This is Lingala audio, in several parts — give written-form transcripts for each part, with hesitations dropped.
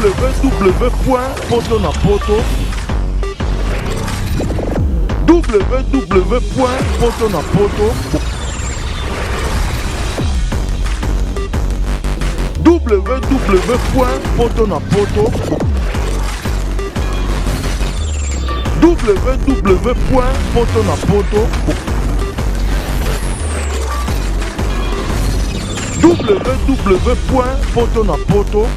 www.poto na poto www.poto na poto www.poto na poto www.poto na poto www.poto na poto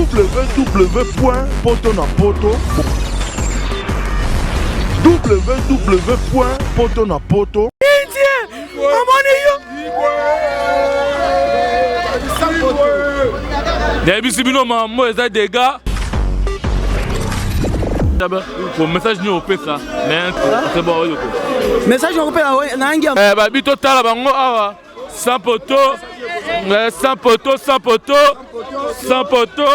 www.poto na poto www.poto na poto Omoni yo nayebisi bino mambo eza dega ko message nini opesa mais c'est bon oyo ko message okopesa nangi eh babi totala bango awa sans poto eh, sans poto sans poto sans poto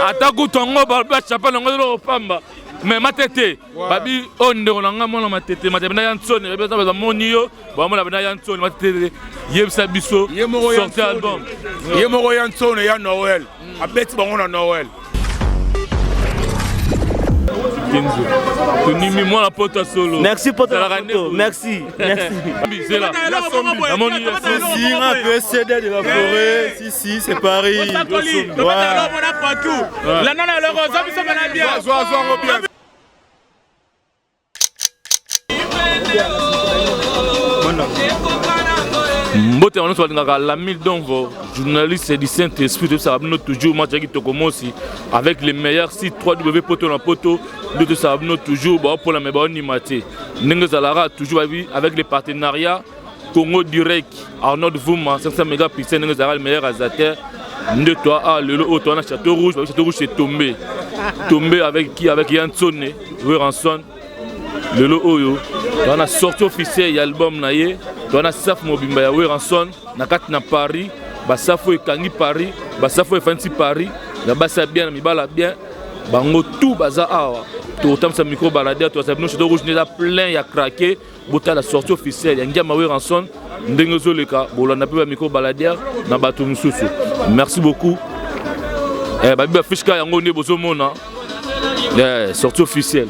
ata kutu yango bachapa nango eloko pamba mais matete babi oyo oh, ndeko na ngai mwana matete matete bena ya nsoni babi baza bamoni yo bamona bena ya nsoni matete yebisa biso sorti album ye moko ya nsoni ya noel abeti bango na noel Kenzo tonimi mwana poto solo merci poto merci merci zela namoni si un peu CD de la forêt si si c'est Paris ouais. Mbote bango nyonso balingaka Lamil Donvo, journaliste du Saint-Esprit, toyebisaka bino toujours match ya kitoko mosi avec les meilleurs sites 3W poto na poto nde toyebisaka bino toujours baopola me baonima te ndenge ezalaka toujours babi avec les partenariats Congo direct Arnold Vuma 500 mégapixels ndenge ezalaka le meilleur réalisateur nde toi ah lelo oyo toa na Château Rouge babi Château Rouge c'est tombé tombé avec qui avec Yansone Werrason lelo oyo toa na sortie officielle ya album na ye toa na saf mobimba ya Werrason na kati na Paris basafu ekangi Paris basafu efandisi Paris na basi ya bien na mibala bien bango tout baza awa tokotambwisa micro baladeur toza bino Château Rouge nde eza plein ya craquer Botala sortie officielle ya Ngiama Werrason ndenge ezoleka, bolanda mpe ba micro baladière na bato mosusu. Merci beaucoup. Eh, babi ba fiche ka yango nde bozomona. Eh, sortie officielle.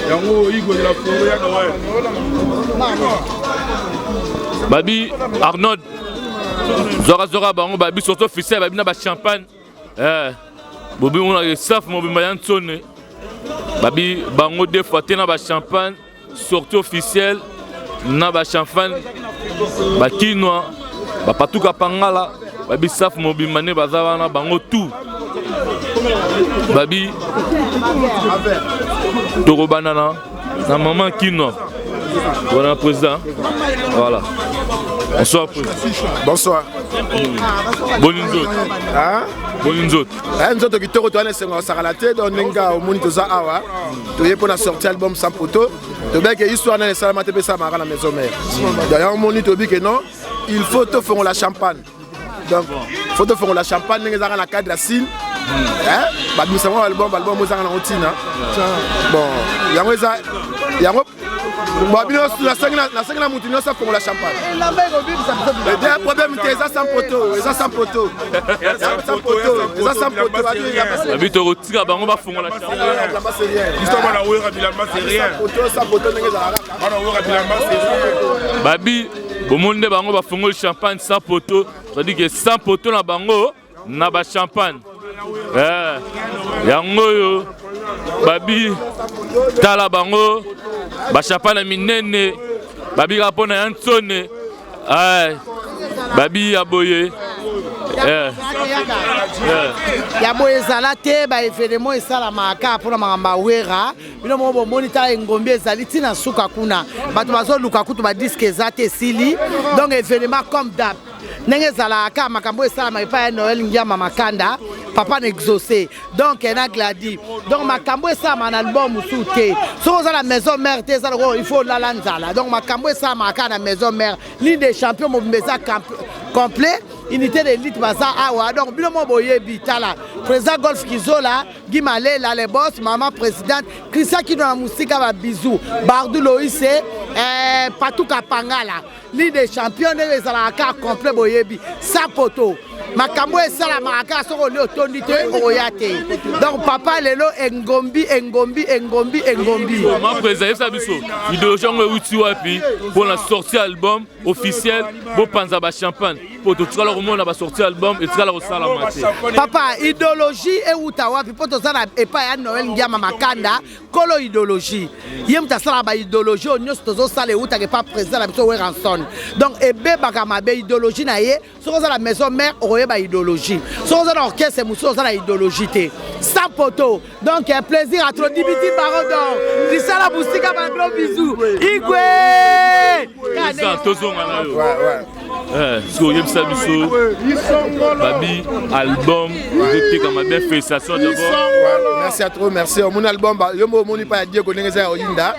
Yango Igwe de la forêt ya Noël. Babi Arnold zoka zoka bango babi sortie officielle babi na ba champagne. Eh, bobi mona staff mobimba ya nsone babi bango deux fois te na ba champagne sortie officielle na ba champagne bakinwa bapatuka pangala babi staff mobimba nde baza wana bango tout babi tokobanda na na maman kinwa voilà président voilà bonsoir président bonsoir boni nzoto hein? boni nzoto eh, nzoto kitoko towana esengo kosakana te donc ndenge omoni toza awa toye mpo na sorti album sans poto tobeke histoire nani esalama te mpe esalamaka na maison mère d'ailleurs omoni toyebi ke non il faut tofongola champagne donc faut tofongola champagne ndenge ezalaka na cadre ya sine babimisa yango album album ezanga nango ntina bon yango eza yango bon bino nasengi na motu nyonso afongola champagne eza problème te eza sans poto eza sans poto eza sans poto babi tokotika bango bafongola babi bomoni nde bango bafongoli champagne sans poto c'est-à-dire que sans poto na bango na ba champagne eh, yango oyo babi tala bango ba champagne ya minene babi kaka mpo na ya nsone eh, babi ya boye eh. eh. ya boye ezala te ba evenement esalamaka kaka mpona makambo ya wera bino moko bomoni tala engombi ezali ntina suka kuna bato bazoluka kutu badiske eza te esili donc evenement comme dab ndenge ezalaka kaka makambo oyo esalamaka epai ya noel ngiama makanda papa na exaucé donc na gladi donc makambo esalamaka na album mosusu te soki oza na maison mère te eza lokola il faut olala nzala donc makambo esalamaka kaka na maison mère ligne des champions mobimba eza Complet, unité d'élite baza awa. Donc bino mo boyebi, tala président Golf Kizola, Guy Malela le boss, maman présidente Christian Kino na musika, ba bisous Bardou Loïse, Patuka Pangala, Ligue des champions, ndenge ezalaka kaka complet. Boyebi sa poto, makambo esalamaka kaka soki olie otondi te, okoya te. Donc papa, lelo engombi, engombi, engombi, engombi. Ma président, yebisa biso idéologie yango euti wapi mpona sortie album officiel, bopanza bachampagne, mpo totikala komona basortie album etikala kosalama te. Papa, idéologie euta wapi? Mpo toza na epai ya Noel Ngiama Makanda, kolo idéologie. Ye moto asalaka baidéologie oyo nyonso tozosala, eutaka epa président na biso Werrason. Donc ebebaka mabe idéologie na ye. Soki oza na maison mère, okoyeba idéologie. Soki oza na orchestre mosusu, oza na idéologie te. Sans poto. Donc plaisir à trop, Dibiti Baron d'or, Lisala Busika, ba gros bisous, Igwe. Tozonga na yo. Soki oyebisa biso, babi album ezotekama bien, félicitation d'abord. Merci à trop, merci. Omoni album, yo mo omoni pa ya Diego ndenge eza ya oyinda.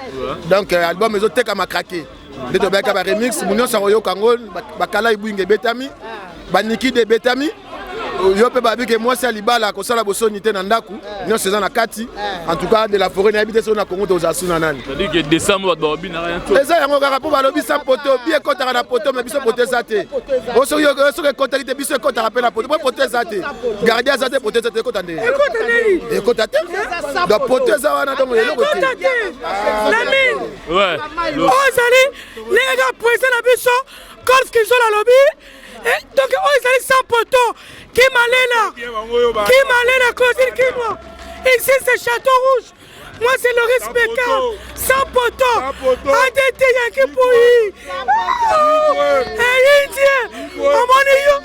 Donc album ezotekama craqué nde tobayaka baremix mu nyonso akoyoka yango. Bakala ibwinga ebetami, banikide ebetami, yo mpe babike mwasi ya libala kosala bosoni te na ndako, nyonso eza na kati. En tout cas, de la forêt, nayebi te soki na Congo tozala suna nani. C'est-à-dire que décembre bato babinaka ya nto. Eza yango kaka mpo balobi sans poto bi ekɔtaka na poto, mais biso poto eza te. O soki ekɔtaki te, biso ekɔtaka mpe na poto, mpo poto eza te, gardien aza te, poto eza te, ekɔta nde ekɔta te. Donc poto eza wana, donc eloko te. Ekota te, Lamine. Ouais. Oyo ezali ndenge kaka président na biso Golf Kizola alobi. Donc oyo ezali sans poto, Kimalela, Kimalela, Claudine Kimwa. Ici c'est Château Rouge, moi c'est Loris Beka. Sans poto, ADT Yanki Pui eyindie, omoni yo.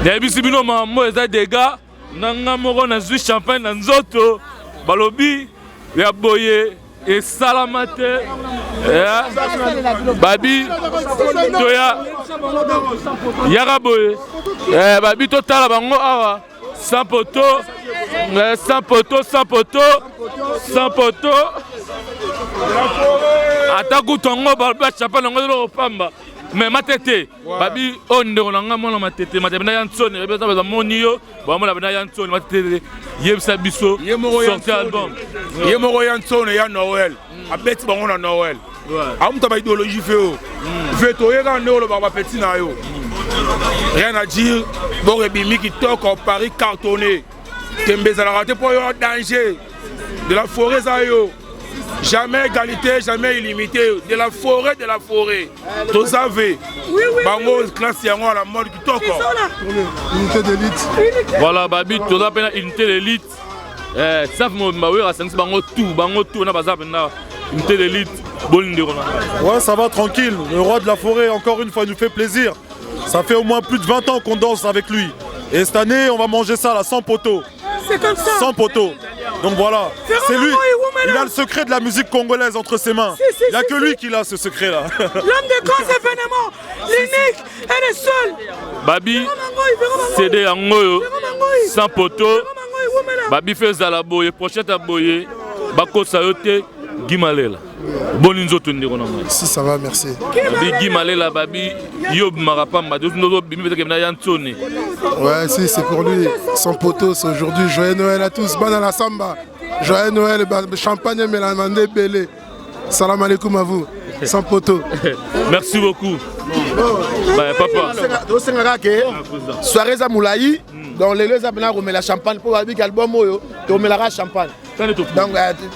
Nayebisi bino, mambo eza dega na nga moko, nazwi champagne na nzoto. Balobi ya boye esalama te. Babi toya yaka boye. Babi totala bango awa, sans poto, sans poto, sans poto, sans poto. Ata kutu yango balobi bachampagne yango eloko pamba, mais matete babi oyo ndeko na nga mwana matete, matete na ya nsoni, babi bamoni yo, bamona bena ya nsoni. Matete, yebisa biso sortie album. Ye moko ya nsone ya Noel abeti bango na Noel, amuta baidéologie fe o fe toyeka nde olobaka bapeti na yo. Rien à dire, boko ebimi kitoko, Paris cartonné, tembe ezalaka te mpo yo danger de la forêt eza yo. Jamais égalité, jamais illimité, de la forêt, de la forêt, toza ve bango classe yango à la mode kitoko. Unité d'élite. Voilà, babi toza mpe na unité d'élite. Sauf mobimba oyo asangisi bango tout, bango tout na baza mpenza unité d'élite. Boni ndeko na ngai? Ouais, ça va tranquille. Le roi de la forêt, encore une fois, il nous fait plaisir. Ça fait au moins plus de 20 ans qu'on danse avec lui. Et cette année, on va manger ça là, sans poteau. C'est comme ça. Sans poteau. Donc voilà, c'est lui. Il a le secret de la musique congolaise entre ses mains. Si, si, Il n'y a si, que si. lui qui l'a, ce secret-là. L'homme de grands événements, l'unique et le seul. Babi CD yango oyo sans poteau, babi fe ezala boye, prochette ya boye, bakosa yo te. Guy Malela, boni nzoto ndeko na ngai? Si, ça va, merci. Babi Guy Malela, babi yo obimaka pamba te, ozobimi peut-être na ya nsoni. Ouais, si, c'est pour lui. Sans poteau, c'est aujourd'hui. Joyeux Noël à tous. Bonne à la samba. Joyeux Noël, champagne, mélamandé, belé. Salam alaikum à vous. Sans poteau. Merci beaucoup. Bah, papa. Tosengaka ke soirée eza molai, donc lelo eza mpena komela champagne, mpo babiki album oyo tomelaka champagne. Donc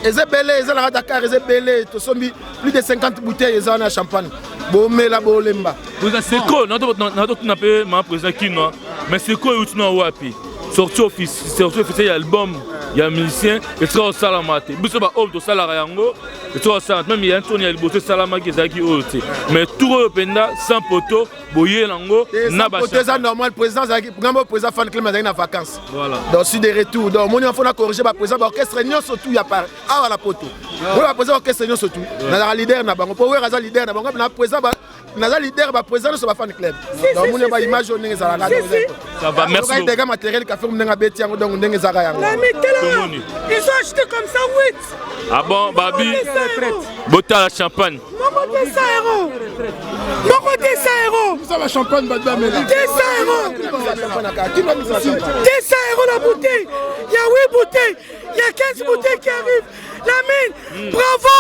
eza ebele, eza na kati ya car, eza ebele. Tosombi plus de 50 bouteilles, eza wana ya champagne, bomela bolemba. Président seko, natotuna mpe mama président Kino, mais seko euti na wapi? Sortie office, sortie officielle ya album ya musicien esika kosalama te. Biso baoyo tosalaka yango esika kosalama te, même ya ntoni ya liboso esalamaki, ezalaki oyo te, mais tour oyo mpenza sans poteau boye nango na poto eza normal. Président azalaki ngambo, président fan club azalaki na vacances. Voilà. Donc suis de retour. Donc omoni, faut na corriger baprésident baorchestre nyonso tout ya par awa na poto oyo, baprésident orchestre nyonso tout, nazalaka leader na bango, mpo Wera aza leader na bango. Na président, naza leader baprésident nyonso bafan club. Donc omoni baimage oyo ndenge ezalaka. Ça va, merci beaucoup. Dégâts matériel kafe ndenge abeti yango, donc ndenge ezalaka yango. Tomoni. Ils ont acheté comme ça 8. Ah bon, babi botala champagne. Moko te 100 euros. Moko te 100 euros. Ça champagne bato bamela. 200 euros. 200 euros la bouteille. Il y a 8 bouteilles. Il y a 15 bouteilles qui arrivent. La mine, bravo.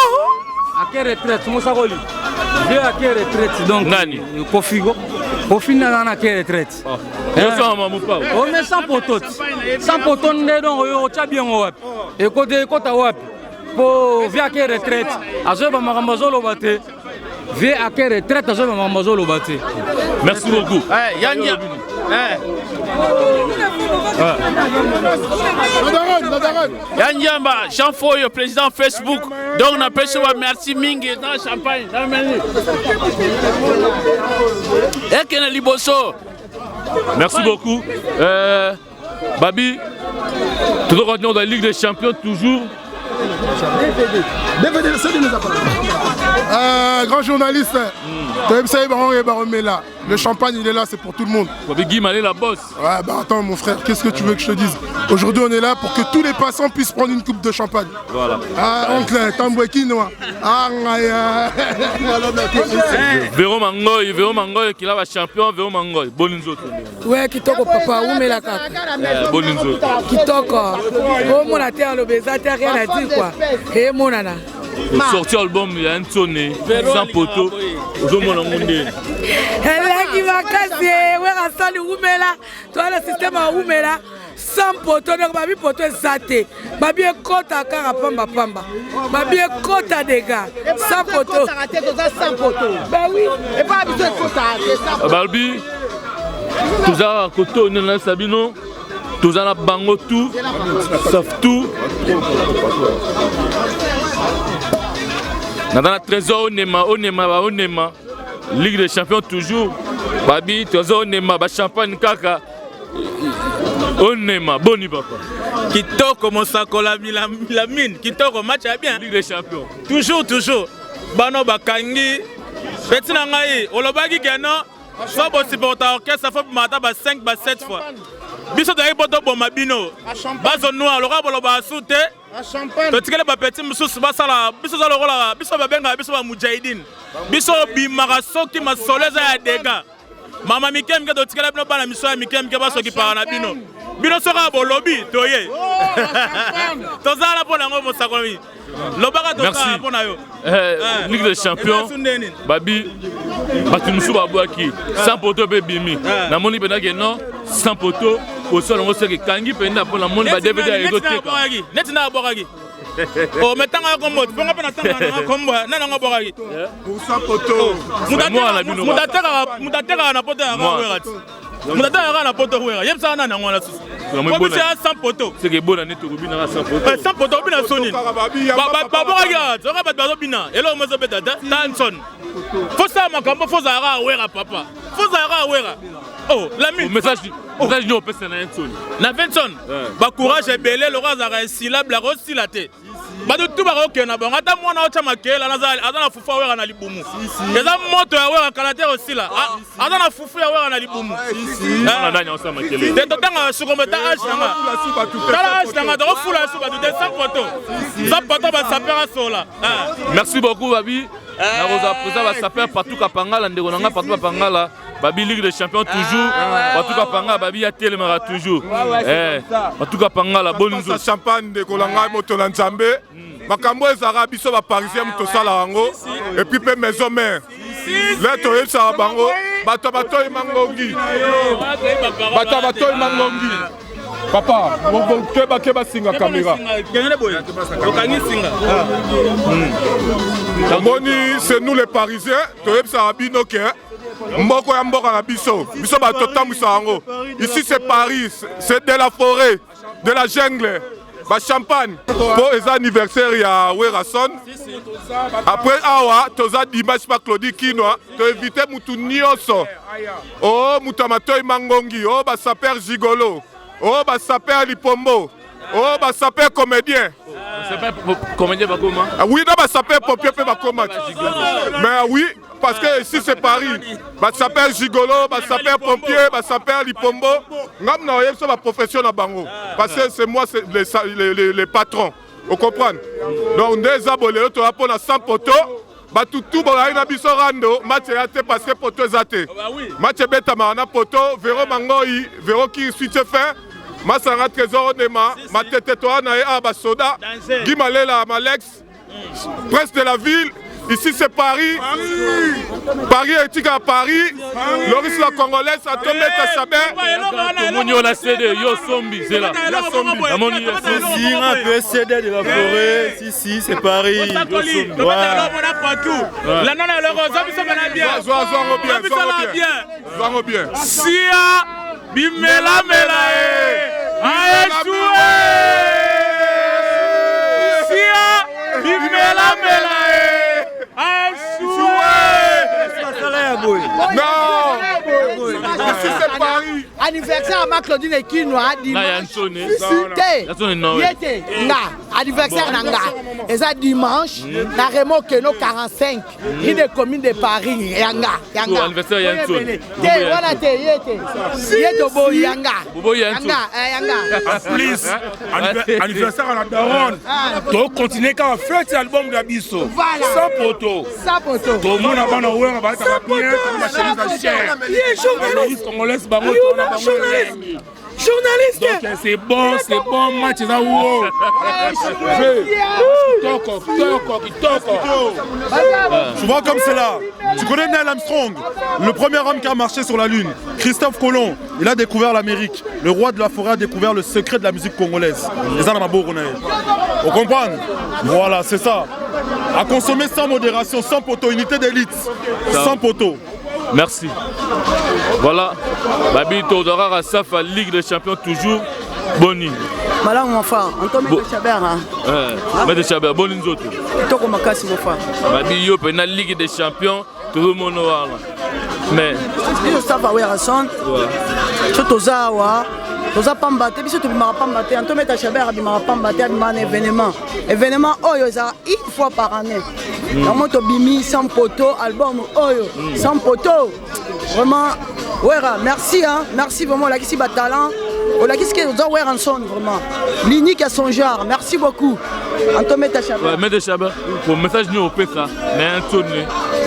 À quelle retraite Moussakoli Vieux à quelle retraite donc Nani Kofi Kofi nana na quelle retraite Oh mais sans poteau. Sans poteau nde donc oyo otya bien wapi Ekote ekota wapi Po vieux à quelle retraite azoyeba makambo azoloba te. Vieux à quelle retraite azoyeba makambo azoloba te. Merci beaucoup. Eh, Yanya. Eh. Ya Njamba, Jean Foyo, président Facebook. Donc, on appelle ça merci mingi dans champagne. Ekene liboso. Merci beaucoup. Euh, Babi, toujours continuons dans la Ligue des Champions, toujours. DVD, c'est nous euh, grand journaliste, mm. là. Le champagne, il est là, c'est pour tout le monde. Babi Guy Malé, la bosse. Ouais, bah attends, mon frère, qu'est-ce que tu veux que je te dise Aujourd'hui, on est là pour que tous les passants puissent prendre une coupe de champagne. Voilà. Ah, oncle, Tamboueki, noir. Ah, Véro Mangoy, Véro Mangoy, qui là, champion, Véro Mangoy. Bonne nzoto. Ouais, kitoko papa, umela kaka. Bonne nzoto. Kitoko. Omona te aloba eza te rien à dire quoi. Emonana. Sorti album ya Nsone, sans poteau, ozomona ngo nde. Eleki makasi wera sali umela, toza na système ya umela. Sans poteau donc babi poteau eza te babi ekota kaka pamba pamba babi ekota dega sans poteau ben oui epa biso ekotaka te babi toza kote oyo nde nayesa bino toza na bango tout sauf tout naza na trésor onema onema ba onema ligue des champions toujours babi toza onema bachampagne kaka onema boni papa kitoko mosakola lamine kitoko match ya bien ligue des champions toujours toujours bano bakangi peti na ngai olobaki keno so bosupporta orchestre fo bima ata ba 5 ba 7 fois biso tozalaki mpo toboma bino bazo noir lokola bolobaka su te totikeli bapeti mosusu basala biso oza lokola biso babengaka biso bamujahidine biso obimaka soki masolo eza ya dega mama mike mike totikela bino bana miso ya mike mike basokipaka na bino bino soki bolobi toye tozala mpo na yango mosakoli lobaka tozala mpo na yo eh, ligue des champions babi bato mosusu babwaki sans poto mpe ebimi namoni mpenza ke non sans poto kosala yango soki ekangi mpenza mpo namoni ba dvd ya ezoteka neti na abwakaki Oh, mais tanga kombo, ponga pe na tanga na kombo, na na ngobwakaki. Mutateka na poto ya wera ti. Mutateka na poto wera. Yebisa na nango na susu. Po biso ya sans poto. C'est que bona neti okobina na sans poto. Sans poto obina soni. Babwakaki awa, soka bato bazobina. Eloko mo ezobeta te, Tanson. Faut sala makambo, faut zalaka wera papa. Faut zalaka wera. Oh, la mine. Message message nini opesa na Vincent? Na Vincent, ba courage ebele lokola azalaka insilable akosila te. Bato tu bakokende na bango ata mwana otya makela aza na fufu ya wera na libumu. Eza moto ya wera kala te kosila. Aza na fufu ya wera na libumu. Te totanga sukombe ta age na nga. Tala age na nga tokofula su bato te sans poto. Sans poto basaper asola. Merci beaucoup Babi. Nakozala président basaper partout Kapangala ndeko na nga partout Kapangala. Babi Ligue des Champions toujours. Batuka Pangala Babi ya telemaka toujours. Eh, Batuka Pangala bonne nzo. Champagne ndeko na ngai moto na Nzambe. Makambo ezalaka biso ba parisien moto tosala yango et puis mpe maison mère. Le toyebisaka bango bato ya batoi mangongi. Bato ya batoi mangongi. Papa, keba keba singa kamera. Omoni c'est nous les parisiens toyebisaka bino ke mboko ya mboka na biso biso bato totambwisa yango ici c'est paris c'est de la forêt de la jungle bachampagne mpo eza anniversaire ya werason après awa toza dimanche pa claudi kinwa toevite mutu nyonso o oh, moto ya matoi mangongi o oh, basaper gigolo o oh, basaper lipombo o basaper comédien comédien bakoma ah oui na basaper pompier mpe bakoma mais oui parce que ici c'est Paris basaper gigolo basaper pompier basaper lipombo ngam na oyebi so baprofession na bango parce que c'est moi c'est les, les, les, les patrons ocomprendre donc nde eza bolelo toya mpo na sans poto. Bato tout bazalaki na biso rando, match eya te parce que poto eza te. Match ebetamaka na poto, Vero Mangoi, Vero qui suite fin. Masanga Trésor Ondema, Matete toa na ye awa basoda, Guy Malela Malex, prince de la ville. Ici c'est Paris. Paris etika Paris. Loris la Congolaise atobeta Chabin. Tomoni yo na CD yo sombi zela. Namoni yo Si, un peu CD de la forêt. Si, si, c'est Paris. Zwango bien. Sia bimelamela e aesue sia bimelamela e aesue Non. Ici c'est Paris. Anniversaire ya ma Claudine Ekinwa dimanche. Te. Ye te nga anniversaire na nga eza dimanche na Remo Keno 45 rue de commune de Paris ya nga ya nga. Anniversaire ya Nsoni. Te wana te ye te. Ye toboyi ya nga. Boboyi ya nga ya nga. En plus anniversaire na Daron. To continuer kaka fête album na biso. Sans poto. Sans poto. Tomona bana wera ba ta bien ba chemise cher. Ye journaliste. Congolaise bango tona bango. Journaliste. Donc c'est bon, c'est bon match eza wo. Kitoko, kitoko, kitoko. Tu vois comme c'est là. Tu connais Neil Armstrong, le premier homme qui a marché sur la Lune. Christophe Colomb, il a découvert l'Amérique. Le roi de la forêt a découvert le secret de la musique congolaise. Les On comprend? Voilà, c'est ça. À consommer sans modération, sans poteau, unité d'élite, sans poteau. Merci. Voilà. Babi Todora Safa, Ligue des Champions toujours. Boni. Malamu mon frère, Anto Maître Chabert. Hein. Eh, Maître Chabert, boni nzoto. Kitoko makasi mon frère. Babi yo pena Ligue des Champions, tout le monde wana. Mais biso Safa Werrason. So toza awa, toza pamba te, biso tobimaka pamba te. Anto Maître Chabert abimaka pamba te, abimaka na événement. Événement oyo ezalaka une fois par année. Yango tobimi sans poteau, album oyo, sans poteau. Vraiment, Wera, merci, hein, merci vraiment, olakisi ba talent, olakisi ke oza Werrason vraiment, l'unique à son genre, merci beaucoup. Anto Maître Chabert. Ouais, Maître Chabert, pour message nous opesa, mais un sonne,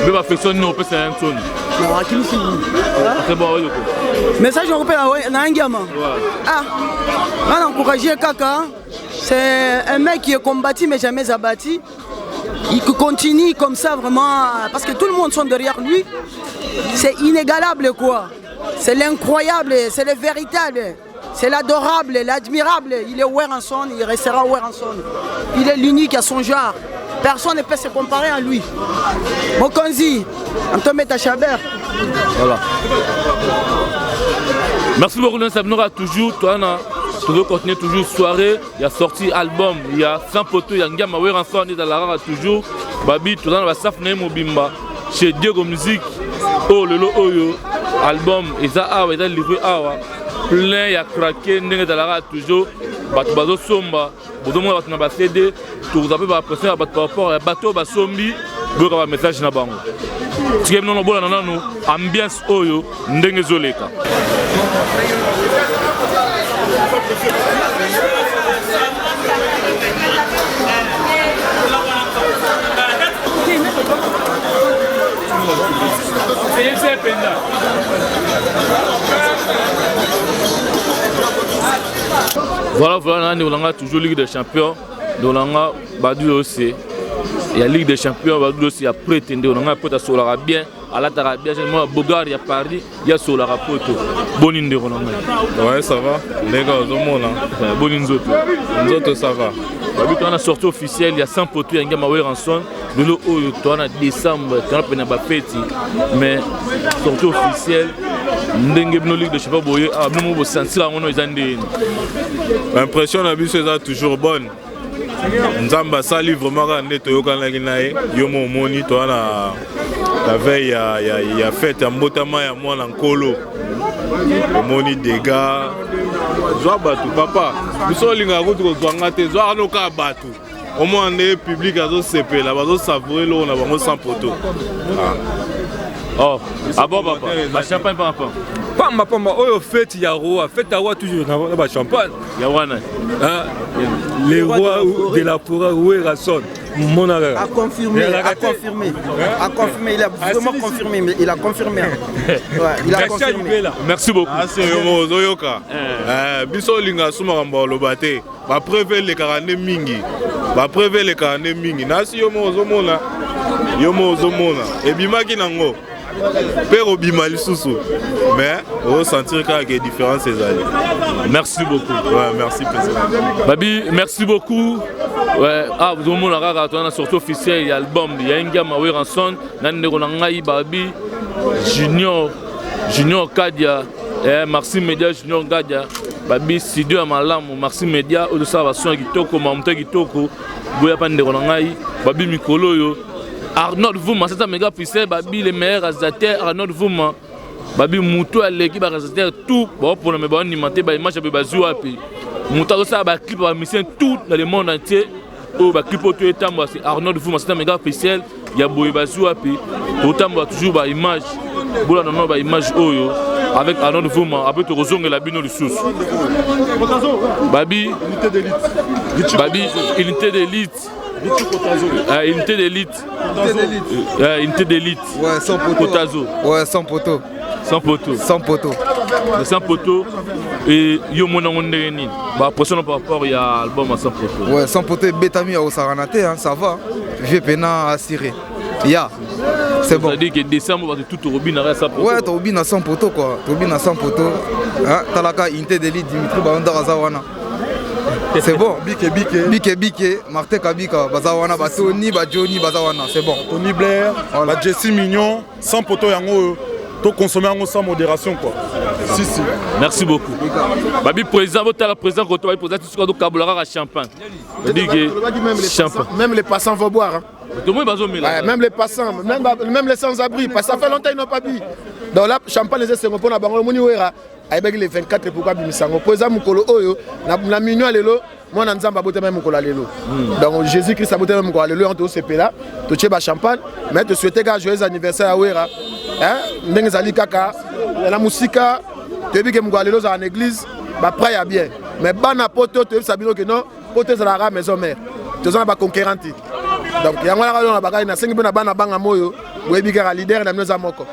mais ba affection nous opesa un sonne. Non, akimisi. C'est bon, oyoko. Message on opesa na ngiama. Ah, on encourager kaka. C'est un mec qui est combattu mais jamais abattu. Il continue comme ça vraiment, parce que tout le monde sont derrière lui. C'est inégalable quoi. C'est l'incroyable, c'est le véritable, c'est l'adorable, l'admirable. Il est Werrason, il restera Werrason. Il est l'unique à son genre. Personne ne peut se comparer à lui. Mokonzi, Anto Maître Chabert. Voilà. Merci beaucoup, Nelson Sabnora. Toujours, toi, tu veux continuer toujours soirée. Il y a sorti album, il y a 100 poteaux, il y a Ngiama Werrason, on est dans la rara toujours. Babi, tout dans la Saf Mobimba. Chez Diego Music, oh lelo oyo, album, ils a ils a livré awa. Plein, il y a craqué, ndenge dans la rara toujours. Bato bazo somba, bozo mona bato na ba CD, toza pe ba pression ya bato par rapport ya bato basombi, boyoka ba message na bango. Tike bino bola na nanu ambiance oyo ndenge ezoleka. Voilà, voilà, nani olanga toujours Ligue des Champions, olanga Badu aussi. Il y a Ligue des Champions, Badu aussi après tende olanga pota solaka bien, alataka bien, moi Bogar ya Paris, ya solaka poto. Boni ndeko olanga. Ouais, ça va. Ndeko ozomona. Boni nzoto. Nzoto ça va. Babi toana sortie officielle ya 100 poteaux ya Ngiama Werrason, lelo oyo toana décembre, toana pena ba feti, mais sortie officielle ndenge bino Ligue des Champions boye, ah bino bo sentir yango no eza ndeni. Impression na biso eza toujours bonne. Nzambe asali vraiment kaka nde toyokanaki na ye, yo mo omoni toa na la veille ya fête ya mbotama ya mwana nkolo. Omoni dégâts. Zwa bato papa, biso olingaka kutu kozwa nga te, zwa kaka kaka bato. Omona nde public azosepela, bazosavoure eloko na bango sans poteau. Oh, ah bon papa, ba champagne papa. Pamba pamba oyo fête ya roi, fête ya roi toujours na ba champagne. Ya wana. Hein? Les rois de la forêt Werrason. Mona kaka. A confirmé, a confirmé, a confirmé, il a vraiment confirmé, mais il a confirmé. Ouais, il a confirmé. Merci beaucoup. Asi yo moko ozoyoka. Eh, biso olinga su makambo ya koloba te. Ba preuve elekaka nde mingi. Ba preuve elekaka nde mingi. Nasi yo moko ozomona. Yo moko ozomona. Ebimaki nango. Mpe kobima lisusu. Mais ozosentir kaka ke différence ezali. Merci beaucoup. Ouais, merci président. Babi, merci beaucoup. Ouais, ah, vous avez kaka toza na sortie officielle ya album ya Ngiama Werrason na ndeko na ngai Babi Junior Junior Kadia eh, Maxime Media Junior Kadia Babi studio ya malamu Maxime Media oyo tosala bason ya kitoko mamuta ya kitoko boya pa ndeko na ngai Babi mikolo oyo Arnold Vuma c'est un méga puissant Babi le meilleur réalisateur Arnold Vuma Babi mutu aleki ba réalisateur tout baopona me baonima te baimage ya be bazwi wapi moto azosala baclip ya bamisien tout dans le monde entier oyo baclip oyo to etambola c'est Arnold Vuma c'est un méga officiel ya boye bazwi wapi totambola toujours baimage bolanda nano baimage oyo avec Arnold Vuma apres tokozongela bino lisusu babi babi unité d'élite unité d'élite unité d'élite. Ouais, sans poteau. Potazo. Ouais, sans poteau. Sans poteau. Sans poteau. Sans poteau. Et yo mona ngo ndenge nini? Ba pression par rapport ya album à sans poteau. Ouais, sans poteau betami ya osarana te, hein, ça va. Vieux pena assuré. Ya. C'est bon. C'est-à-dire que décembre va tout robina reste sans poteau. Ouais, tobina sans poteau quoi. Tobina sans poteau. Hein, talaka unité d'élite Dimitri Balondar aza wana. C'est bon. Bike bike. Bike bike, Martin Kabika, baza wana, ba Tony, ba Johnny, baza wana, c'est bon. Tony Blair, voilà. Ba Jesse Mignon, sans poteau yango to consommer yango sans modération quoi. Si si. Merci beaucoup. Babi président, botala président koto babi président tout ce kabola kaka champagne. C'est-à-dire que champagne. Même les passants vont boire. Hein. Tout le monde bazomela. Ouais, même les passants, même, même les sans-abri, parce que ça fait longtemps qu'ils n'ont pas bu. Donc là, champagne les esengo pona bango moni wera ayebaki le 24 pourquoi abimisa yango mpo eza mokolo oyo na minuit ya lelo mwana nzambe abotama mokolo ya lelo. Donc Jésus Christ abotama mokolo ya lelo, yango tosepela totie bachampagne, mais tosouhaite kaka joyeux anniversaire ya Wera, ndenge ezali kaka na mosika. Toyebi ke mokolo ya lelo ozala na église bapra ya bien, mais bana poto toyebisa bino ke non, poto ezalaka maison mère, toza na baconquérant te. Donc yango wana kaka na bakali nasengi mpe na bana banga moyo, boyebi kaka leader na bino eza moko,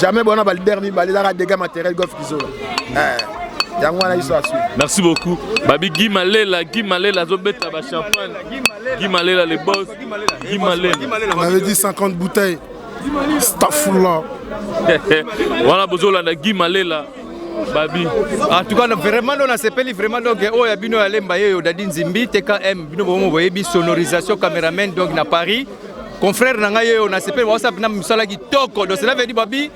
jamais bona baleader mibale, ezaka dégâts matériel Golf Kizola, yango wana iso asui. Merci beaucoup. Babi Guy Malela, Guy Malela azobeta ba champagne. Guy Malela le boss. Guy Malela. On avait dit 50 bouteilles. Stafoula. Wana bozolanda Guy Malela. Babi. En tout cas, vraiment, on a sepeli vraiment donc oyo ya bino ya lemba yeyo Dadi Nzimbi TKM bino bomo boyebi sonorisation cameraman donc na Paris. Confrère na ngai yeyo na sepeli WhatsApp na musala kitoko. Donc cela veut dire babi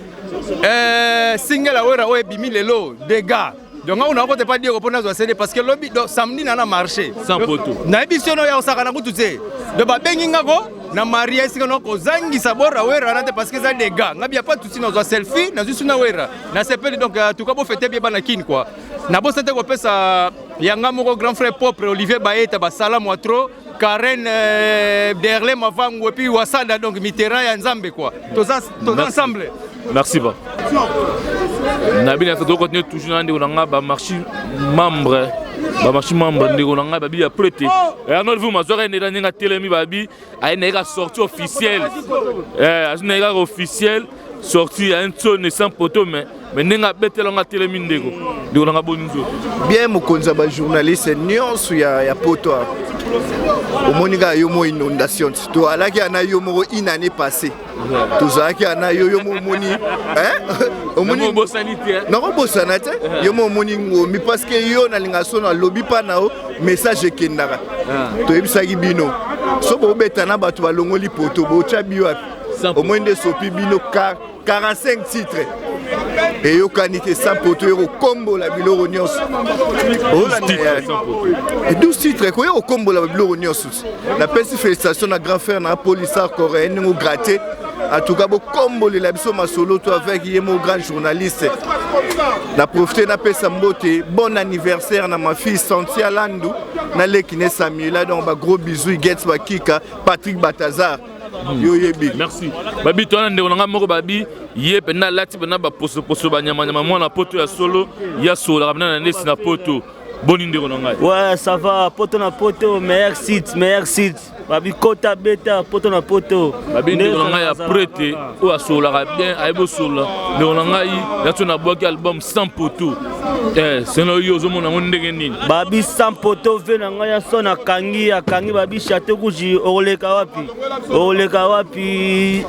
single awera oyo ebimi lelo dégâts. Donc on a pas dire pour nazwa CD parce que lobi donc samedi na na marché. Sans poteau. Nayebi sono ya osaka na kutu te. Donc babengi nga ko na maria esika na kozangisa bora Wera wana te parce que eza dégâts. Ngabi ya pas tout nazwa selfie nazwi suna Wera. Nasepeli donc en tout cas bofete bien bana Kin quoi. Nabosa te kopesa yanga moko grand frère propre Olivier Baeta basala moi trop Karen Derle Mavangu et puis Wasada donc Mitterrand ya Nzambe quoi. Toza toza ensemble. Merci ba. Nabi na to continuer toujours na ndeko na nga ba marché membre ba marché membre ndeko na nga babi ya prêté. Arnold Vuma zwaka ndela ndinga telemi babi aye na ka sortie officielle. Eh azuna ka officielle sortie ya Nsone sans poteau mais ndenge abetela nga telemi ndeko. Ndeko na nga boni nzoto. Bien mokonzi ya bajournaliste nyonso ya poto awa. Omoni kaka yo moko inondation toalaki ana yo moko une année passée tozalaki ana yo yo mo omoni omoni nakobosana te yo mo omoni ngombi parce que yo nalinga so nalobi mpa na yo message ekendaka. Toyebisaki bino so bobeta na bato balongoli poto botya bi wapi omoni nde sopi bino 45 titres eyokani te sans poto oyo kokombola biloko nyonso 12 titres koya kokombola biloko nyonso. Napesi félicitation na grand frère na polisar coréen ndenge ogratte. En tout cas bokombolela biso masolo to avec ye mo grand journaliste. Na profite napesa mbote bon anniversaire na ma fille Santia Landu na leki ne Samuela, donc ba gros bisous Getz Bakika Patrick Batazar yo yebi. Merci. Babi towana ndeko na ngai moko babi ye mpenza alati mpenza baposoposo banyamanyama mwana poto ya solo ya sololaka mpenza na ndesi na poto. Boni ndeko na ngai. Ouais, ça va. Poto na poto, meilleur site, meilleur site. Babi kota beta, poto na poto. Babi ndeko na ngai ya prete oyo asololaka bien, ayebi osolola. Ndeko na ngai ya so nabwaki album sans poto. Eh, seno yo ozomona yango ndenge nini? Babi sans poto ve na ngai ya son akangi, akangi babi chateau kuji okoleka wapi? Okoleka wapi?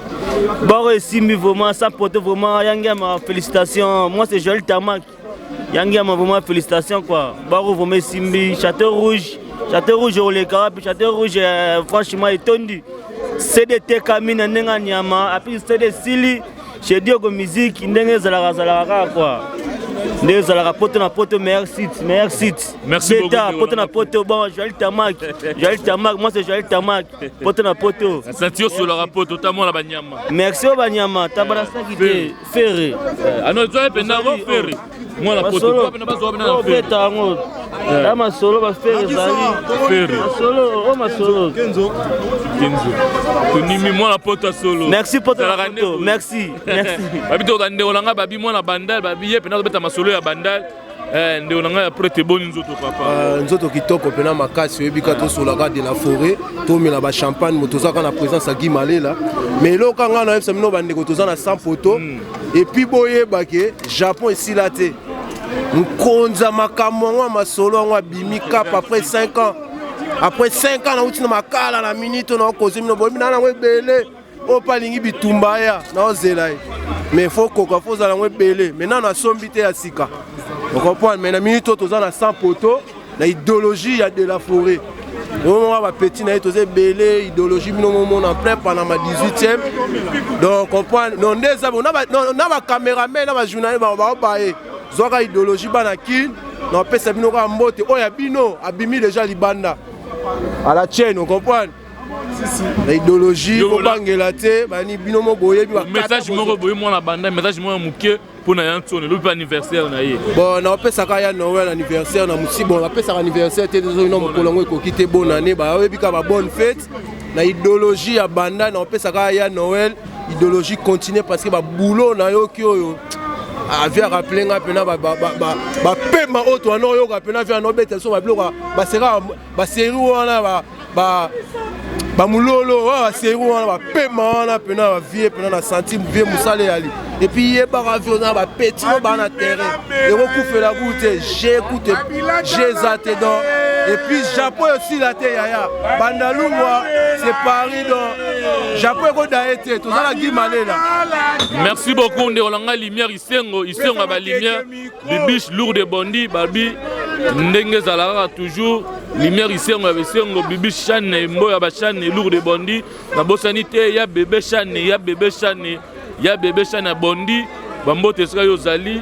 Boro esimbi vraiment sans poto vraiment yangiama félicitations. Moi c'est Joël Tamak. Yangiama vraiment félicitations quoi. Baro vraiment esimbi Château Rouge. Château Rouge oleka wapi? Château Rouge euh, franchement etondi. CD tekami na ndenge ya nyama api CD esili chez Diogo Musique ndenge ezalaka zalaka kaka quoi. Ndenge ezalaka poto na poto meilleur site, meilleur site. Merci beaucoup. Beta poto na poto bon Joël Tamak, Joël Tamak, moi c'est Joël Tamak. Poto na poto. Santi osolaka poto tamona banyama. Merci o banyama tabala saki te. Ferre. Eh, ano ezwa mpenza yango Ferre. Mwana poto mpenza bazwa mpenza na Ferre. Obeta yango. Eh. Ya masolo ba Ferre ezali. Ferre. Masolo, o masolo. Kenzo. Kenzo. Tonimi mwana poto solo. Merci poto. poto. Merci. Merci. Babi to ndeko na nga babi mwana bandal babi ye mpenza azobeta masolo ya bandal. Eh, ndeko na ngai ya prete boni nzoto papa euh, nzoto kitoko mpena makasi oyebi ka tosolaka de la forêt tomela bachampagne moto oza kaka na présence ya guy malela mais eloko ngai nayebisa bino bandeko toza na sans poto hmm. epuis boyeba ke japon esila te nkonza makambo yango ya masolo yango abimi kap après 5 ans après 5 ans nauti na makala na minute oyo naokozi bino boyebi na yango ebele oyo mpe alingi bitumba aya naozela ye mais fo koka fo ozala yango ebele mais nano asombi te ya sika ocomprendre mais na minute oyo toza na sans poto na idéologie ya de la forêt omona bapetit na ye toza ebele idéologie bino momona plein panama 18e donc comprendre non nde eza na bacameraman na bajournaliste baobaye zwaka idéologie bana kin na opesa bino kaka mbote oyo ya bino abimi deja libanda à la chaîne ocomprendre na idéologie kobangela te bani bino mo boyebi message moko boye mwana banda message moko ya moke mpo na ya nsoni elobi mpe anniversaire na ye bon naopesaka ya noel anniversaire na mosi bon bapesaka anniversaire te soki na mokolo yango ekoki te bonne année bayebi kaka ba bonne fête na idéologie ya banda naopesaka ya noel idéologie continue parce que baboulot nayoki oyo avie ah, arappele nga mpena bapema oyo towana oyoka mpena avie anobeta biso babiloko baseri wana ba bamulolo oyo baseri wana bapema wana mpena bavie mpena na santi vie mosala eyali epuis yebaka vie oza na bapeti no baa na terrain ekokufela ku te je kute je eza te donc epuis japon esila te yaya bandalungwa c'est paris donc japon ekoda ye te toza na gi malela merci beaucoup ndeko na ngai lumière isengo isengo ya balumière bibiche lourde bondi babi ndenge ezalaka kaka toujours lumière isengo ya bisengo bibiche chane mboya bachane lourde bondi nabosani te ya bebe chane ya bebe chane ya bebe chane ya bondi bambote esika yo ozali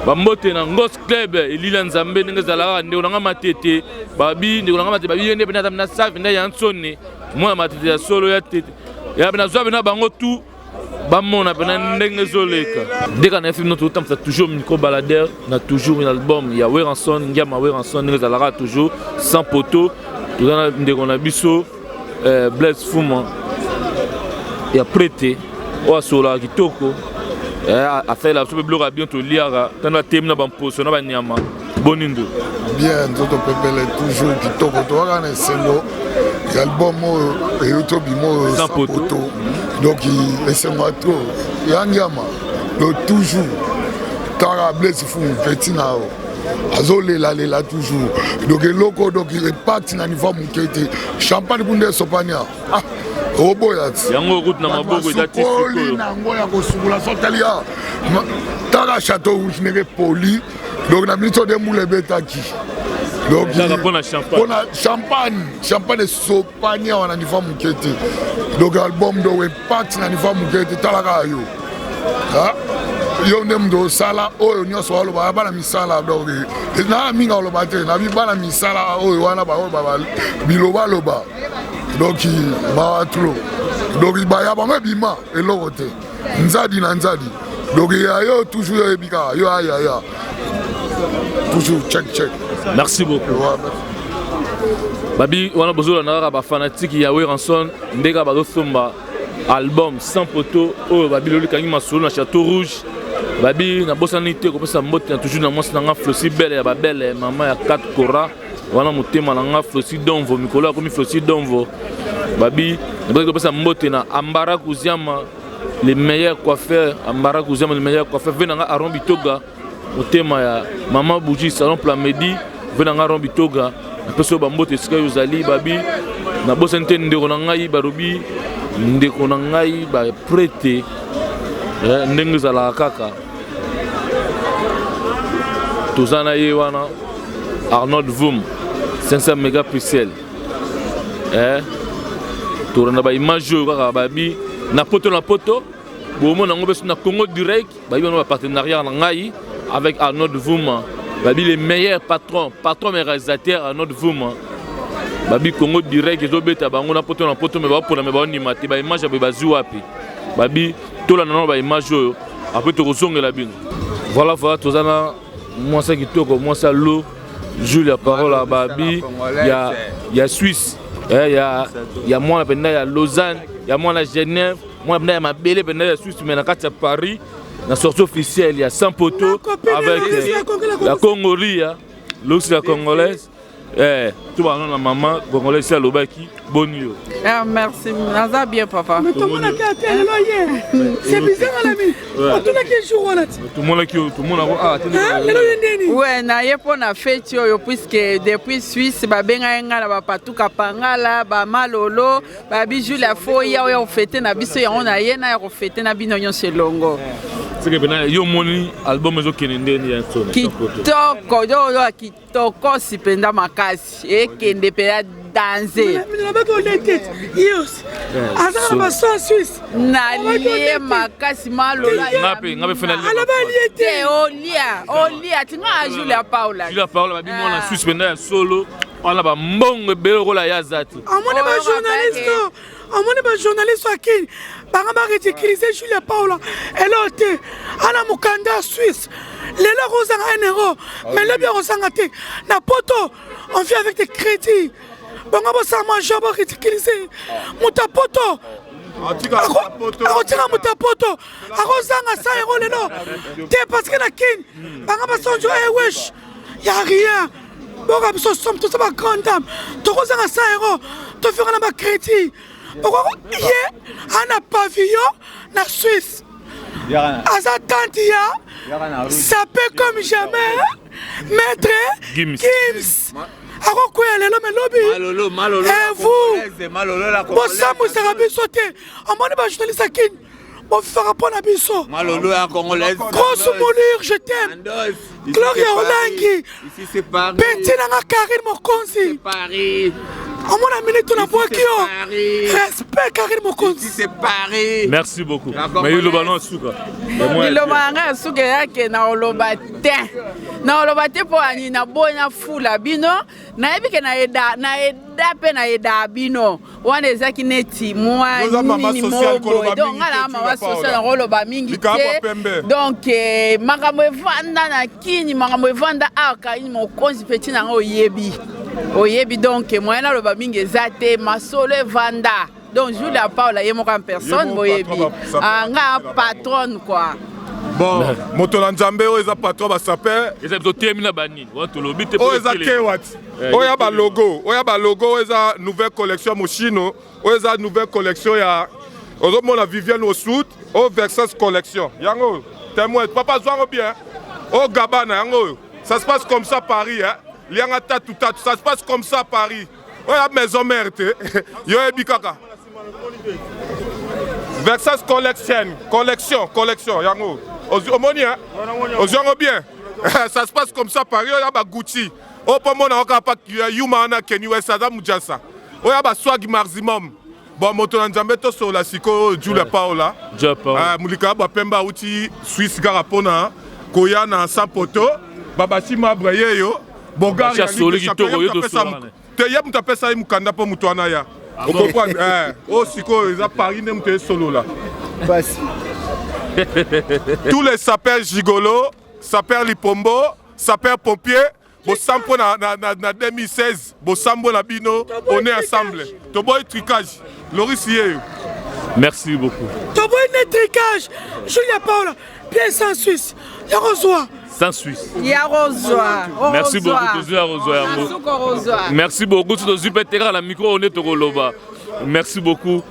bambote na ngos club elila nzambe ndenge ezalaka kaka ndeko na nga matete babi ndeko na nga matete babi ye nde mpenza aza mpenza safi nde ya nsoni mwana matete ya solo ya tete ya nazwa mpenza bango tout bamona mpena ndenge ezoleka ndeka na fm no tozotambwisa toujours micro baladeur na toujours une album ya weranson ngiama weranson ndenge ezalaka toujours sans poteau toza na ndeko na biso eh, blaise fuma ya prete oyo asololaka kitoko eh, asalela biso mpe biloko ya bien toliaka tanda atemi na bamposo na banyama boni ndu bien nzoto pepele toujours kitoko toyaka na esengo ya album oyo euti obima oyo sans poto donc esengo ya trop ya ngiama donc toujours tala blaise fumu petit na yo azolelalela toujours donc eloko donc impact na niveau moke te champagne kuna esopani awa ah, oboya ti yango okuti na maboko eza ti sikoyo na yango ya kosukola so otali ya tala chateau rouge ndenge poli donc na minute oyo nde mbula ebetaki donc mpona champagne champagne esopani awa na niveau moke te donc album do impact na niveau moke te tala kaka yo yo nde moto osala oyo nyonso aloba bana misala donc naa mingi aloba te nabi bana misala oyo wana baoyo bilobaloba donc mawa trop donc baya bango ebima eloko te nzadi na nzadi donc ya yo toujours yo oyebi kaka yo ayaya toujours check check merci beaucoup ouais, merci. babi wana bozolanda kaka bafanatike ya weranson nde kaka bazosomba album sans poteau oyo babi lelo ekangi masolo na chateau rouge Babi nabosani te kopesa mbote na toujours na mwasi na nga Flosi Belle ya babele mama ya 4 Cora wana motema na nga Flosi Donvo mikolo akomi Flosi Donvo. Babi nabosani kopesa mbote na Ambara Kuziama le meilleur coiffeur, Ambara Kuziama le meilleur coiffeur ve na nga Aaron Bitoga motema ya mama Bougie salon Plamedi ve na nga Aaron Bitoga napesi yo bambote esika yo ozali. Babi nabosani te ndeko na ngai barobi ndeko na ngai baprete eh, ndenge ezalaka kaka toza na ye wana Arnold Vum 500 mégapixel eh, tolanda baimage oyo kaka babi na poto na poto bomona yango mpe na Congo direct babi wana bapartenariat na ngai avec Arnold Vuma babi le meilleur patron patron mais réalisateur Arnold Vuma babi Congo direct ezobeta bango na poto na poto me baopona me baondima te baimage ya boye bazwi wapi babi tolanda nano baimage oyo apres tokozongela bino. Voilà, voilà, toza na mwasi ya kitoko, mwasi ya lo Julia Parola babi ya, ya Suisse eh, ya, ya mwana mpenza ya Lausanne ya mwana Genève mwana mpenza ya mabele mpenza ya Suisse mais na kati ya Paris na sortie officielle ya Sans Poto avec la Congolia losi la congolaise eh, to bana na mama congolaise si alobaki boni yo. Ah, merci naza bien papa. Mais tomonaki ate lelo ye c'est bizarre alami otunaki jour wana ti tomonaki yo tomonako ah lelo ye ndeni ouais naye mpo na feti oyo puisque depuis Suisse babengaki ngai na bapatuka pangala bamalolo babi Jules afo ya oya kofete na biso yango na ye na ya kofete na bino nyonso elongo. Seke pena yo omoni album ezokende ndeni ya nsone kitoko oyo ya kitokosi mpenza makasi ekende mpenza danze nalobaki olete yos aza na baso suisse nalie makasi malolo aloba alie te olia olia ti nga Julia Paula Julia Paula babi mwana suisse mpenza ya solo wana bambongo ebele lokola ye aza te. Amoni bajournaliste amoni bajournaliste ya kini bango baridiculize Julia Paula elo te ana mokanda ya Suisse lelo akozanga 1 euro mais lobi akozanga te na poto on vit avec des crédits bango bosala mwa genre baridiculize moto ya poto akotika moto ya poto akozanga 100 euro lelo te parce que na kini bango basonjo ewesh ya rien boka biso somme toza ba grande dame tokozanga 100 euro tofika na bacrédit ye ana pavillon na Suisse aza tante ya sape comme jamais maître Gims akokwea lelo me lobi evu bosambwisaka biso te omoni bajournaliste ya kini bofifaka mpo na biso. Malolo ya congolaise. Grosse moulure, je t'aime. Gloria Olangi. Penti na nga Karine Mokonzi. Paris. Omona minute na bwaki yo. Respect Karine Mokonzi. C'est Paris. Merci beaucoup. Mais il loba non suka. Liloba na ngai ya suka eyake na oloba te. Na oloba te mpo ani na boyi na fula bino. Nayebi ke na eda na eda mpe na eda bino. Wana ezaki neti mwa nini moko donc nga na mama social nakoloba mingi te donc makambo evanda na kini makambo evanda awa Karine Mokonzi peti na nga oyebi oyebi donc moyen naloba mingi eza te masolo evanda donc Julia Paula ye moko en personne boyebi nga patronne quoi. Bon, moto na nzambe oyo eza patron basaper eza biso temi na banini wana tolobi te oyo eza kewat oyo ya balogo oyo ya balogo oyo eza nouvelle collection ya moshino oyo eza nouvelle collection ya ozomona Viviane Osud oyo Versace collection yango témoin papa zwango bien oyo Gabana yango oyo ça se passe comme ça Paris hein lianga tatu tatu ça se passe comme ça Paris oyo ya maison mère te yo yebi kaka Versace collection collection collection yango omoni hein ozwi yango bien ça se passe comme ça Paris oyo ya ba Gucci oyo mpo mona oka pa yuma wana Kenny West aza mujasa oyo ya ba swag maximum bon moto na nzambe tosolola sikoyo Julia Paola molika bapemba auti Suisse kaka mpona koya na Sans Poto babasi mabre yeyo Bogari te ye moto apesa ye mokanda mpo moto wana ya okomprendre oyo sikoyo eza Paris nde moto esolola tous les sapeurs gigolo sapeur lipombo sapeur pompier bosambo na, na, na, na 2016 bosambo na bino on est ensemble toboyi tricage Loris yeyo. Merci beaucoup. Toboyi ne tricage Julia Paola. Pièce en Suisse. Ya kozwa. Sans Suisse. Ya kozwa. Merci beaucoup tozwi ya kozwa yango. Merci beaucoup tozwi mpe te kaka na micro nde tokoloba. Merci beaucoup.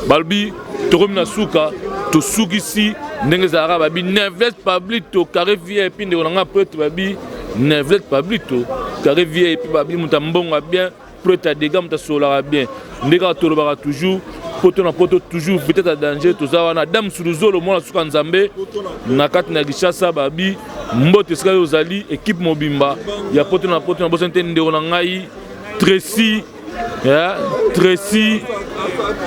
Balobi tokomi na suka tosukisi ndenge ezalaka babi Nevet Pablito carré VIP ndeko na nga prêtre babi Nevet Pablito carré VIP babi moto ya mbongo ya bien prêtre ya dega moto asololaka bien nde kaka tolobaka toujours poto na poto toujours vitesse ya danger toza wana dame suluzolo mwana suka nzambe na kati na kinshasa babi mbote esika yo ozali ekipe mobimba ya poto na poto na bosani te ndeko na ngai Tracy yeah, Tracy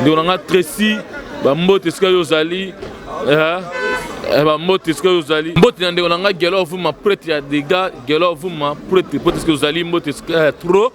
ndeko na ngai Tracy bambote esika yo ozali yeah. Eh, bambote esika yo ozali mbote na ndeko na ngai Gelor Vuma prêtre ya dega Gelor Vuma prêtre prêtre esika ozali mbote esika eh, trop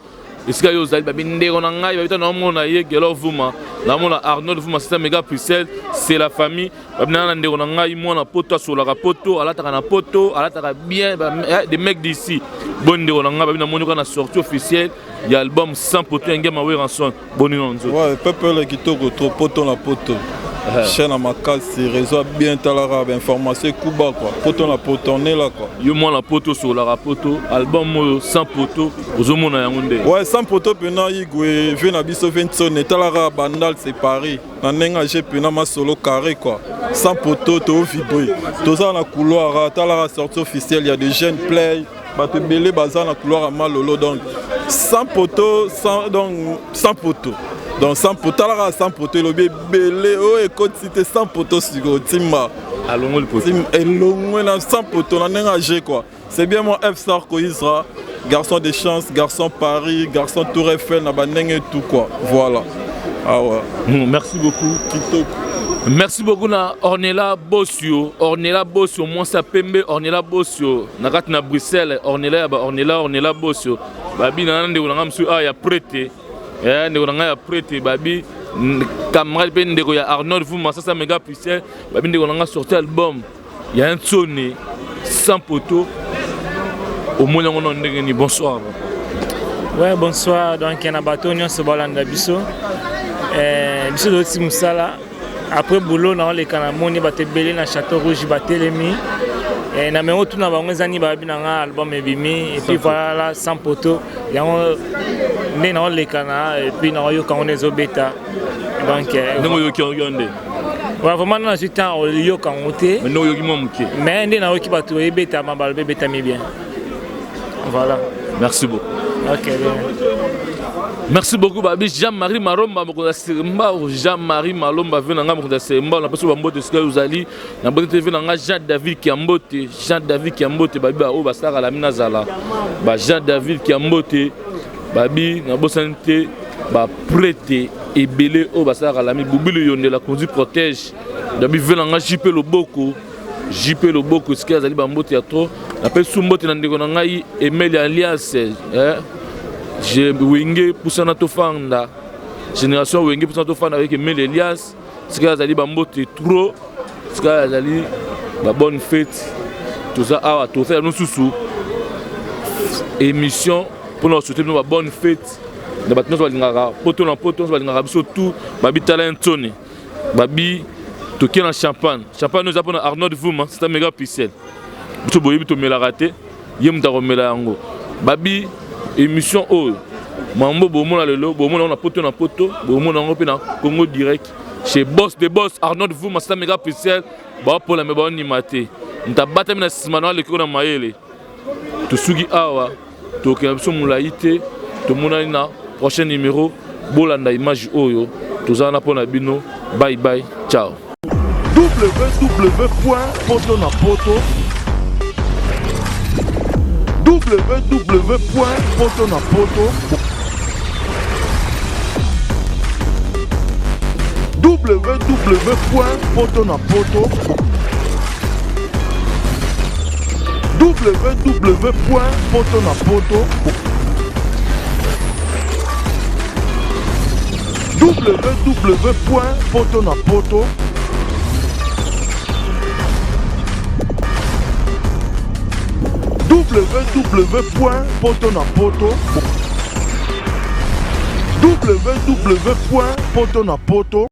esika yo ozali babi ndeko na ngai babita naomona ye Gelor Vuma naomona Arnold Vuma sisa mega Bruxelles c'est la famille babi na ndeko na ngai mwana poto asolaka poto alataka na poto alataka bien eh, des mecs d'ici boni ndeko na ngai babi namoni kaka na sortie officielle ya album sans poto ya Ngiama Werrason boni na nzoto ouais peuple kitoko trop poto na poto eh. chaîne ya makasi réseau ya bien talaka bainformation ekuba quoi poto na poto on est là quoi yo mwana poto osololaka poto album oyo sans poto ozomona yango nde ouais sans poto mpena igwe vie na biso vie nsone talaka bandal c'est paris na ndenge age mpena masolo carré quoi sans poto to vibre toza na couloir talaka sortie officielle ya de jeunes play bato ebele baza na couloir ya malolo donc sans poto sans, donc sans poto donc sans poto talaka sans poto elobi ebele oyo ekotisi te sans poto sikoyo timba alongoli poto elongwe na sans poto na ndenge age quoi c'est bien moi F Sarko Isra garçon de chance garçon Paris garçon Tour Eiffel na bandenge tout quoi voilà ah ouais. Merci beaucoup kitoko merci beaucoup na Ornella Bosio Ornella Bosio mwasi ya pembe Ornella Bosio na kati na Bruxelles Ornella ya ba Ornella Ornella Bosio babi na ndeko na nga mosusu awa ya prete eh, ndeko na ngai ya prete babi camarade mpe ndeko ya Arnold Vuma sasa mega Bruxelles babi ndeko na nga sorti album ya nsoni sans poteau omoni yango na ndenge nini bonsoir ouais bonsoir donc na bato nyonso balanda biso eh, biso toti mosala après boulot naoleka namoni bato ebele na château rouge batelemi eh, na mengo tuna bango eza nini bayebi na nga album ebimi et puis voilà sans poteau yango nde naoleka na et puis naoyoka yango nde ezobeta donc eh, ndenge oyoki yango nde Ouais, vraiment nazwi temps oyoka yango te mais ndenge oyoki mwa moke mais nde nayoki bato ebetama balobi ebetami bien voilà merci beaucoup ok bien. Merci beaucoup babi Jean-Marie Maromba mokonzi ya Sembao Jean-Marie Malomba ve na ngai mokonzi ya Sembao napesi bambote esika ozali na bote te ve na ngai Jean David Kiambote Jean David Kiambote babi baoyo basalaka lami nazala ba Jean David Kiambote babi nabosani te baprete ebele oyo basalaka lami bubili yondela konzi protège babi ve na ngai JP Loboko JP Loboko esika azali bambote ya trop napesi mbote na ndeko na ngai Emeli alias eh? Je wenge pusana tofanda génération wenge pusana tofanda avec Emeli Elias sika azali bambote trop sika azali ba bonne fête toza awa tosala mosusu émission mpona kosote bino ba bonne fête na bato nyonso balingaka poto na poto nyonso balingaka biso tout babitala ye nsoni babi toke na champagne champagne oyo eza mpona arnold vuma c'est un méga pixel biso boyebi tomelaka te ye moto akomela yango babi émission oyo mambo bomona lelo bomona yango na poto na poto bomona yango mpe na congo direct chez boss de boss arnold vuma c'est un méga pixel baopola me baondima te moto abatami na nsima na aleki na mayele tosuki awa tokenda biso molai te tomonani na prochain numéro bolanda image oyo toza wana mpo na bino bye bye ciao www.poto na poto www.poto na poto www.poto na poto www.potonapoto www.potonapoto www.potonapoto www.potonapoto.